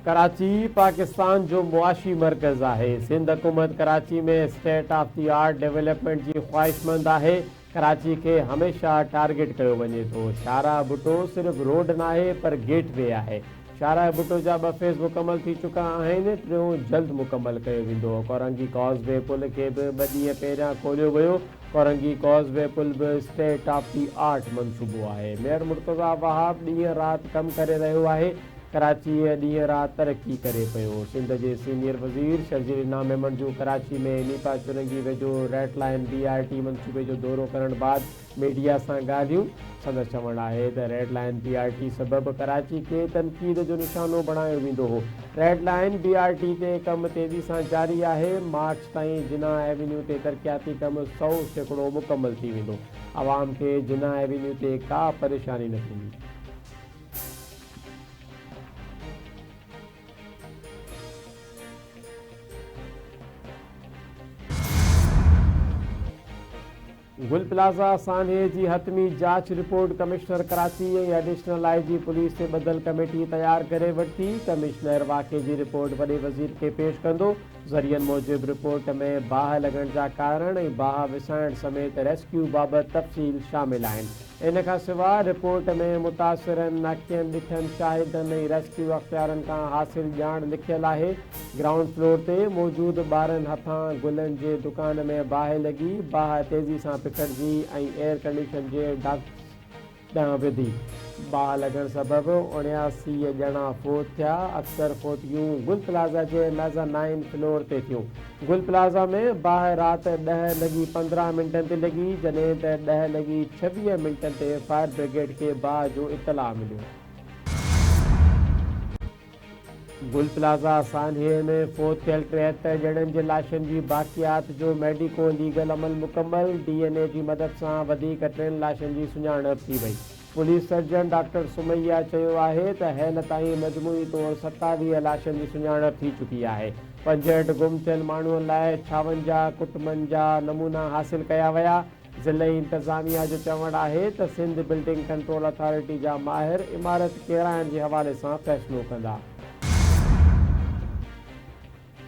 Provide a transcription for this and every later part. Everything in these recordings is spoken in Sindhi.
ڪراچي پاڪستان جو معاشي مرڪز آهي، سنڌ حڪومت Karachi ۾ state of the art development جي خواهشمند آهي، ڪراچي کي هميشه ٽارگيٽ ڪيو وڃي ٿو، شاهراهه ڀٽو صرف روڊ ناهي پر گيٽ وي آهي، شاهراهه ڀٽو جا ٻه فيز مڪمل ٿي چڪا آهن، ٽيون جلد مڪمل ڪيو ويندو، ڪورنگي ڪاز وي پل کي به ٻه ڏينهن پهريان کوليو ويو، ڪورنگي ڪاز وي پل به اسٽيٽ آف the art منصوبو آهي، ميئر مرتضيٰ وهاب ڏينهن رات ڪم ڪري رهيو آهي، ڪراچي ڏينهن رات ترقي ڪري پيو. سنڌ جي سينيئر وزير شرجيل انعام ميمڻ جون ڪراچي ۾ نيپا چورنگي ويجهو red line B R T منصوبي جو دورو ڪرڻ بعد ميڊيا سان ڳالهيون. سندس چوڻ آهي ته red line B R T سبب ڪراچي کي تنقيد جو نشانو بڻايو ويندو هو. Red line B R T تي ڪم تيزي سان جاري آهي، مارچ تائين جناح ايونيو تي ترقياتي ڪم 100% مڪمل ٿي ويندو، عوام کي جناح ايونيو تي ڪا پريشاني نه ٿيندي. گل پلازا سانحي جي حتمي جاچ report commissioner Karachi ۽ additional I G police تي ٻڌل ڪميٽي تيار ڪري ورتي، ڪمشنر واقعي جي رپورٽ وڏي وزير کي پيش ڪندو، ذريعن موجب رپورٽ ۾ باهه لڳڻ جا ڪارڻ ۽ باهه وسائڻ سميت ريسڪيو بابت تفصيل شامل آهن. ان کان سواء رپورٽ ۾ متاثرن، اکين ڏٺن شاهدن ۽ ريسڪيو اختيارن کان حاصل ڄاڻ لکيل آهي. گرائونڊ فلور تي موجود ٻارن هٿان گلن جي دڪان ۾ باهه لڳي، باهه تيزي سان پکڙجي ۽ ايئر ڪنڊيشن جي ڊڪٽس ڏانهن وڌي. باهه لڳڻ سبب 79 ڄڻا فوت ٿيا، اڪثر فوتگيون گل پلازا جي ميزانائن فلور تي ٿيون. گل پلازا ۾ باهه رات ڏهه لڳي 15 منٽن تي لڳي، جڏهن ته ڏهه لڳي 26 منٽن تي فائر برگيڊ کي باهه جو اطلاع مليو. گل پلازا سانحي ۾ فوت ٿيل 73 ڄڻن جي لاشن جي باقيات جو ميڊيڪو ليگل عمل مڪمل، ڊي اين اي جي مدد سان وڌيڪ ٽن لاشن جي سڃاڻپ ٿي وئي. پوليس سرجن ڊاڪٽر سميه چيو آهي ته هيل تائين مجموعي طور 27 لاشن جي سڃاڻپ ٿي چڪي آهي، 65 گم ٿيل ماڻهن لاء 56 ڪٽنبن جا نمونا حاصل ڪيا ويا، ضلعي انتظاميا جو چوڻ آهي ته سنڌ بلڊنگ ڪنٽرول اٿارٽي جا ماهر عمارت ڪيرائڻ جي حوالي سان فيصلو ڪندا.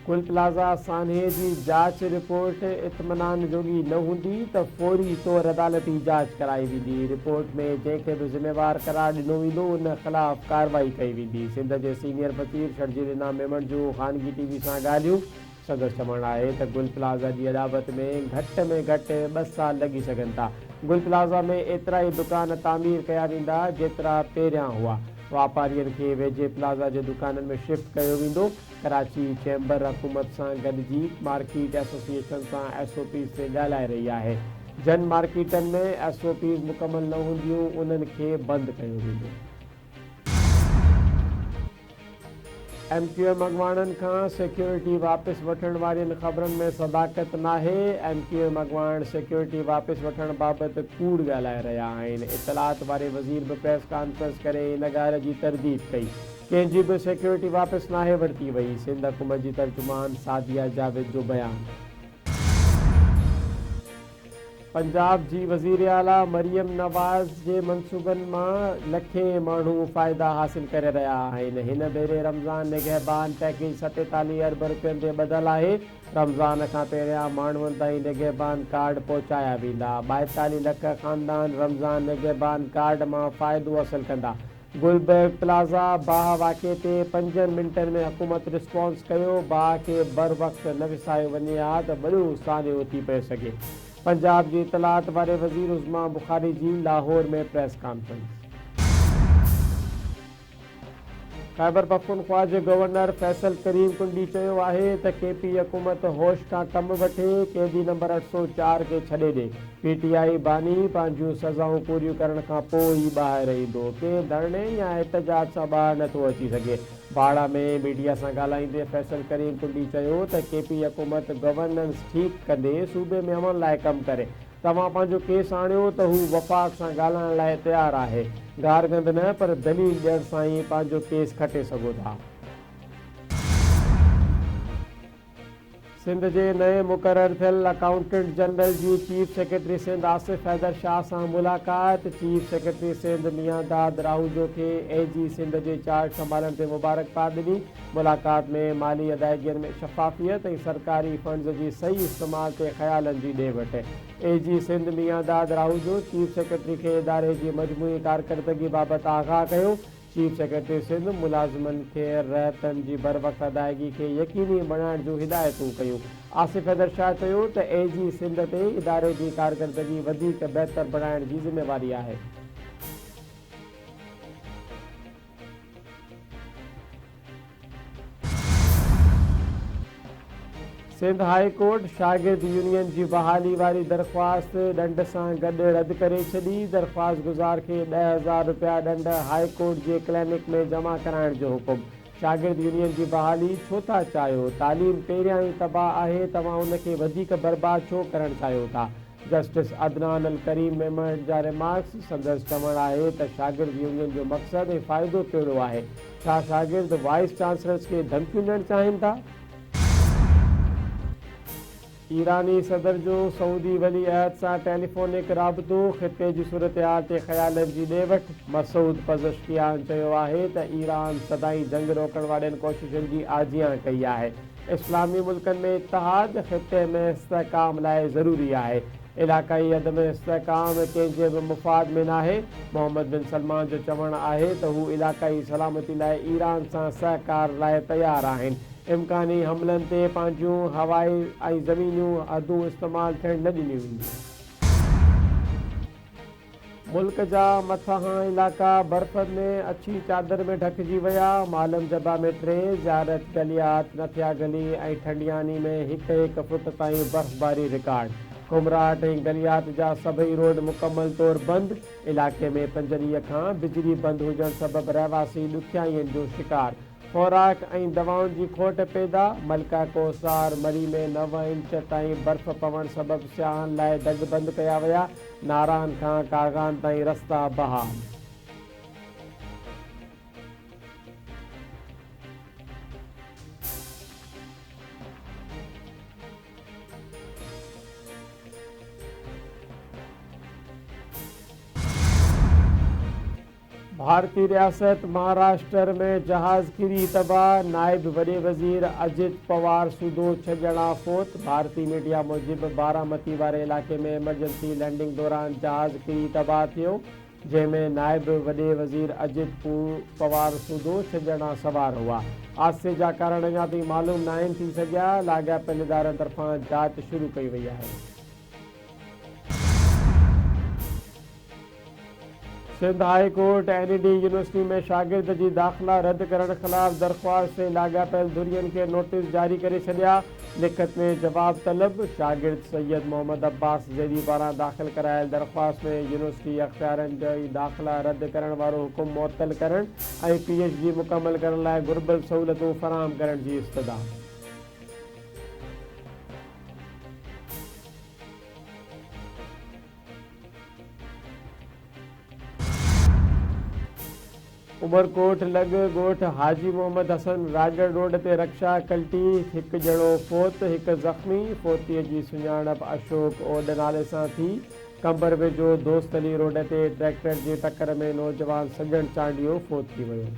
گل پلازا سانحي جي جاچ رپورٽ اطمينان جوڳي نه هوندي ته فوري طور عدالتي جاچ ڪرائي ويندي، رپورٽ ۾ جنهن کي به ذميوار قرار ڏنو ويندو ان خلاف ڪارروائي ڪئي ويندي، سنڌ جي سينيئر وزير شرجيل انعام ميمڻ جون خانگي ٽي وي سان ڳالهيون، سندس چوڻ آهي ته گل پلازا جي اڏاوت ۾ گهٽ ۾ گهٽ ٻه سال لڳي سگهن ٿا، گل پلازا ۾ ايترا ئي دڪان تعمير ڪيا ويندا جيترا پهريان هئا، واپارين کي ويجهي پلازا جي دڪانن ۾ شفٽ ڪيو ويندو. ڪراچي چيمبر حڪومت سان گڏجي مارڪيٽ ايسوسيئيشن سان ايس او پيز تي ڳالهائي رهي آهي، جن مارڪيٽن ۾ ايس او پيز مڪمل نه هونديون انهن کي بند ڪيو ويندو. ايم ڪيو ايم اڳواڻن کان سيڪيورٽي واپس وٺڻ وارين خبرن ۾ صداقت ناهي، ايم ڪيو ايم اڳواڻ سيڪيورٽي واپس وٺڻ بابت ڪوڙ ڳالهائي رهيا آهن، اطلاعات واري وزير به پريس ڪانفرنس ڪري ان ڳالهه جي ترديد ڪئي. ڪنهن جي به سيڪيورٽي واپس ناهي ورتي وئي، سنڌ حڪومت جي ترجمان سعديه جاويد جو بيان. پنجاب جي وزيراعليٰ مريم نواز جي منصوبن مان لکين ماڻهو فائدا حاصل ڪري رهيا آهن، هن ڀيري رمضان نگهبان پيڪيج 47 ارب رپين تي ٻڌل آهي، رمضان کان پهريان ماڻهن تائين نگهبان ڪارڊ پهچايا ويندا، 42 لک خاندان رمضان نگهبان ڪارڊ مان فائدو حاصل ڪندا. گلبرگ پلازا باهه واقعي تي پنجن منٽن ۾ حڪومت رسپانس ڪيو، باهه کي بروقت نه وسايو وڃي ها ته وڏو سانحو ٿي پئي سگهي، پنجاب جي اطلاعات واري وزير عظميٰ بخاري جي لاهور ۾ پريس ڪانفرنس. خيبرپختونخوا جي گورنر فيصل ڪريم ڪنڊي چيو آهي ته ڪي پي حڪومت هوش کان ڪم وٺي، قيدي نمبر 804 کي ڇڏي ڏي. پي ٽي آء باني پنهنجون سزائون پوريون ڪرڻ کان پوء ئي ٻاهر ايندو، ڪنهن ڌرڻي يا احتجاج سان ٻاهر نٿو اچي سگهي. باڙا ۾ ميڊيا سان ڳالهائيندي فيصل ڪريم ڪنڊي چيو ته ڪي پي حڪومت گورننس ٺيڪ ڪندي صوبي ۾ امن لاء ڪم ڪري، توهان پنهنجو ڪيس آڻيو ته هو وفاق سان ڳالهائڻ لاء تيار آهي، گارگند نه پر دليل ڏيڻ سان ئي پنهنجو ڪيس کٽي سگهو ٿا. سنڌ جي نئين مقرر ٿيل اڪائونٽنٽ جنرل جي چيف سيڪريٽري سنڌ آصف حيدر شاهه سان ملاقات، چيف سيڪريٽري سنڌ ميان داد راهوجو کي اي جي سنڌ جي چارج سنڀالڻ تي مبارڪباد ڏني، ملاقات ۾ مالي ادائگين ۾ شفافيت ۽ سرڪاري فنڊز جي صحيح استعمال تي خيالن جي ڏي وٺ، اي جي سنڌ ميان داد راهوجو چيف سيڪريٽري کي اداري جي مجموعي ڪارڪردگي بابت آگاهه ڪيو، چيف سيڪريٽري سنڌ ملازمن کي رهتن جي بروقت ادائگي کي يقيني بڻائڻ جون هدايتون ڪيون. آصف حيدر شاهه چيو ته اي جي سنڌ تي اداري جي ڪارڪردگي وڌيڪ بهتر بڻائڻ جي ذميواري آهي. سنڌ هاء ڪورٽ شاگرد يونين جي بحالي واري درخواست ڏنڊ سان گڏ رد ڪري ڇڏي، درخواستگذار کي 10,000 رپيا ڏنڊ هاء ڪورٽ جي ڪلينڪ ۾ جمع ڪرائڻ جو حڪم، شاگرد يونين جي بحالي ڇو ٿا چاهيو، تعليم پهريان ئي تباهه آهي، توهان ان کي وڌيڪ برباد ڇو ڪرڻ چاهيو ٿا، جسٽس عدنان الڪريم ميمڻ جا ريمارڪس، سندس چوڻ آهي ته شاگرد يونين جو مقصد ۽ فائدو ڪهڙو آهي، ڇا شاگرد وائيس چانسلرز کي ڌمڪيون ڏيڻ چاهين ٿا؟ ايراني صدر جو سعودي ولي عهد سان ٽيليفونڪ رابطو، خطي جي صورتحال تي خيالن جي ڏي وٺ، مسعود پزشڪيان چيو آهي ته ايران سدائين جنگ روڪڻ وارين ڪوششن جي آجيان ڪئي آهي، اسلامي ملڪن ۾ اتحاد خطي ۾ استحڪام لاء ضروري آهي، علائقائي عدم استحڪام ڪنهن جي به مفاد ۾ ناهي، محمد بن سلمان جو چوڻ آهي ته هو علائقائي سلامتي لاء ايران سان سهڪار لاء تيار آهن، امڪاني حملن تي پنهنجون هوائي ۽ زمينيون حدون استعمال ٿيڻ نه ڏنيون وينديون. ملڪ جا مٿانهان علائقا برف ۾ اڇي چادر ۾ ڍڪجي ويا، مالم جبا ۾ ٽي، زيارت، گليات، نٿيا گلي ۽ ٺنڊياني ۾ هڪ هڪ فٽ تائين برفباري رڪارڊ، ڪمراٽ ۽ گليات جا سڀئي روڊ مڪمل طور بند، علائقي ۾ پنج ڏينهن کان بجلي بند هجڻ سبب رهواسي ڏکيائين جو شڪار، خوراڪ ۽ دوائن جي کوٽ پيدا، ملڪه ڪوهسار مري ۾ نو انچ تائين برف پوڻ سبب سياحن لاء دڳ بند ڪيا ويا، ناران کان ڪاغان تائين رستا بحال. ڀارتي رياست مهاراشٽر ۾ جهاز ڪري تباهه، نائب وڏي وزير اجيت پوار سوڌو ڇهه ڄڻا فوت، ڀارتي ميڊيا موجب بارامتي واري علائقي ۾ ايمرجنسي لينڊنگ دوران جهاز ڪري تباهه ٿيو، جنهن ۾ نائب وڏي وزير اجيت پوار سوڌو ڇهه ڄڻا سوار هئا. حادثي جا ڪارڻ اڃا تائين معلوم ناهن ٿي سگهيا، لاڳاپيل ادارن طرفان جاچ شروع ڪئي وئي آهي. Sindh high court N E D university ۾ شاگرد جي داخلا رد ڪرڻ خلاف درخواست تي لاڳاپيل ڌرين کي نوٽيس جاري ڪري ڇڏيا، لکت ۾ جواب طلب، شاگرد سيد محمد عباس زيدي پاران داخل ڪرايل درخواست ۾ يونيورسٽي اختيارين جي داخلا رد ڪرڻ وارو حڪم معطل ڪرڻ ۽ پي ايڇ ڊي مڪمل ڪرڻ لاء گهربل سهولتون فراهم ڪرڻ جي استدعا. عمرڪوٽ لڳ ڳوٺ حاجي محمد حسن راڄڙ روڊ تي رڪشا ڪلٽي، هڪ ڄڻو فوت، هڪ زخمي، فوتي جي سڃاڻپ اشوڪ اوڏ نالي سان ٿي، قمبر ويجهو دوست علي روڊ تي ٽريڪٽر جي ٽڪر ۾ نوجوان سڄڻ چانڊيو فوت ٿي ويو.